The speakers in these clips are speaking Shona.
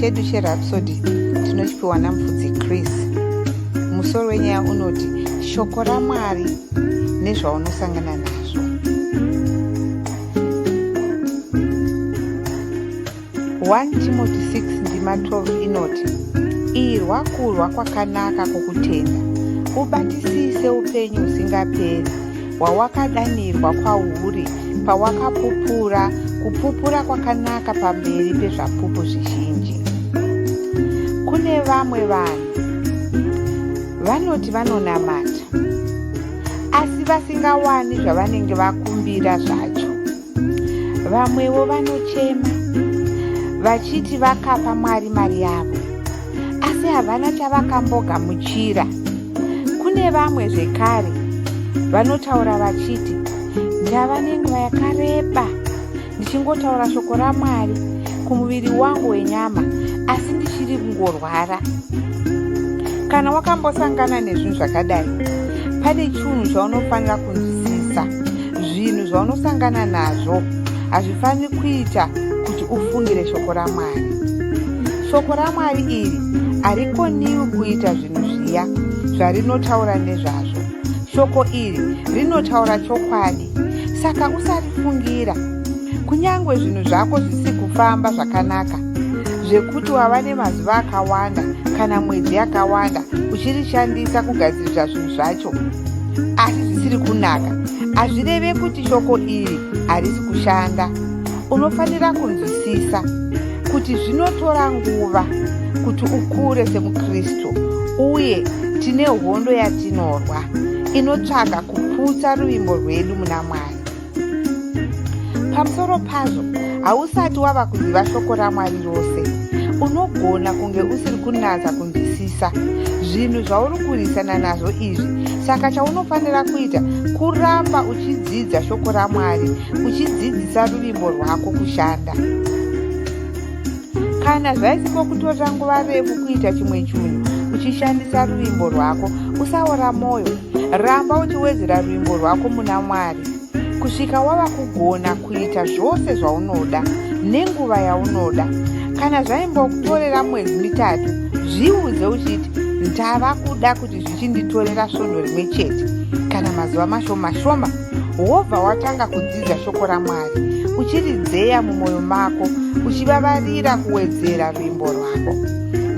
Chedu cheRhapsody tinochipiwa naMufudzi Chris. Musoro wenyaya unoti Shoko raMwari nezvaunosangana nazvo. 1 Timoti 6 ndima 12 inoti, Irwa kurwa kwakanaka kwokutenda, ubatisise upenyu husingaperi hwawakadanirwa kwahuri pawakapupura kupupura kwakanaka pamberi pezvapupu zvizhinji. Kune vamwe vanhu vanoti vanonamata asi vasingawani zvavanenge vakumbira zvacho. Vamwewo vanochema vachiti vakapa Mwari mari yavo asi havana chavakambogamuchira. Kune vamwe zvekare vanotaura vachiti ndava nenguva yakareba ndichingotaura shoko raMwari kumuviri wangu wenyama asi ndichiri kungorwara. Kana wakambosangana nezvinhu zvakadai, pane chinhu chaunofanira kunzwisisa. Zvinhu zvaunosangana nazvo hazvifaniri kuita kuti ufungire shoko raMwari. Shoko raMwari iri harikoniwi kuita zvinhu zviya zvarinotaura nezvazvo. Shoko iri rinotaura chokwadi, saka usarifungira. Kunyange zvinhu zvako zvisi kufamba zvakanaka zvekuti wava nemazuva akawanda kana mwedzi yakawanda uchirishandisa kugadzirisa zvinhu zvacho asi zvisiri kunaka hazvireve kuti shoko iri harisi kushanda unofanira kunzwisisa kuti zvinotora nguva kuti ukure semukristu uye tine hondo yatinorwa inotsvaga kuputsa ruvimbo rwedu muna mwari Pamusoro pazvo, hausati wava kuziva shoko raMwari rose. Unogona kunge usiri kunatsa kunzwisisa zvinhu zvauri kurwisana nazvo izvi. Saka chaunofanira kuita kuramba uchidzidza shoko raMwari, uchidzidzisa ruvimbo rwako kushanda. Kana zvaisimbokutorera nguva refu kuita chimwe chinhu uchishandisa ruvimbo rwako, usaora mwoyo. Ramba uchiwedzera ruvimbo rwako muna Mwari kusvika wava kugona kuita zvose zvaunoda nenguva yaunoda. Kana zvaimbokutorera mwedzi mitatu, zviudze uchiti, Ndava kuda kuti zvichinditorera svondo rimwe chete kana mazuva mashoma shoma. Wobva watanga kudzidza shoko raMwari, uchiridzeya mumwoyo mako, uchivavarira kuwedzera ruvimbo rwako.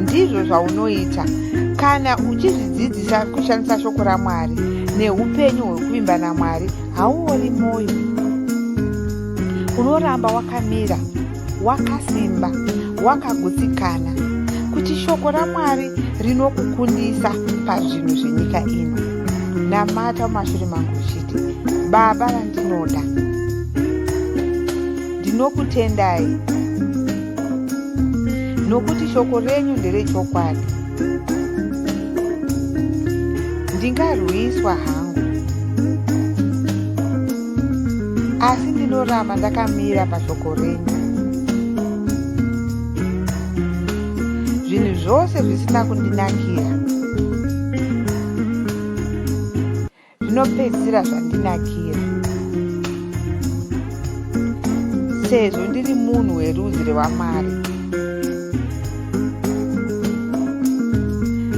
Ndizvo zvaunoita kana uchizvidzidzisa kushandisa shoko raMwari neupenyu hwekuvimba naMwari. Hauori mwoyo, unoramba wakamira wakasimba, wakagutsikana kuti shoko raMwari rinokukundisa pazvinhu zvenyika ino. Namata mumashure mangu uchiti, Baba vandinoda, ndinokutendai nokuti shoko renyu nderechokwadi. Ndingarwiswa hangu, asi ndinoramba ndakamira pashoko renyu. Zvinhu zvose zvisina kundinakira zvinopedzisira zvandinakira sezvo ndiri munhu werudzi rwamwari.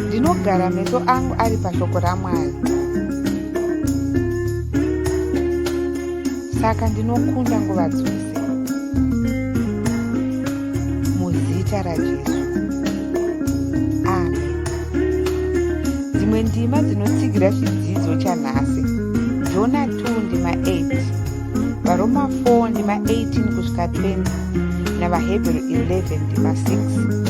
Ndinogara meso angu ari pashoko raMwari. Saka ndinokunda nguva dzose. Muzita raJesu. Amen. Dzimwe ndima dzinotsigira chidzidzo chanhasi. Jona 2 ndima 8. VaRoma 4 ndima 18 kusvika 20 naVaHebheru 11 ndima 6.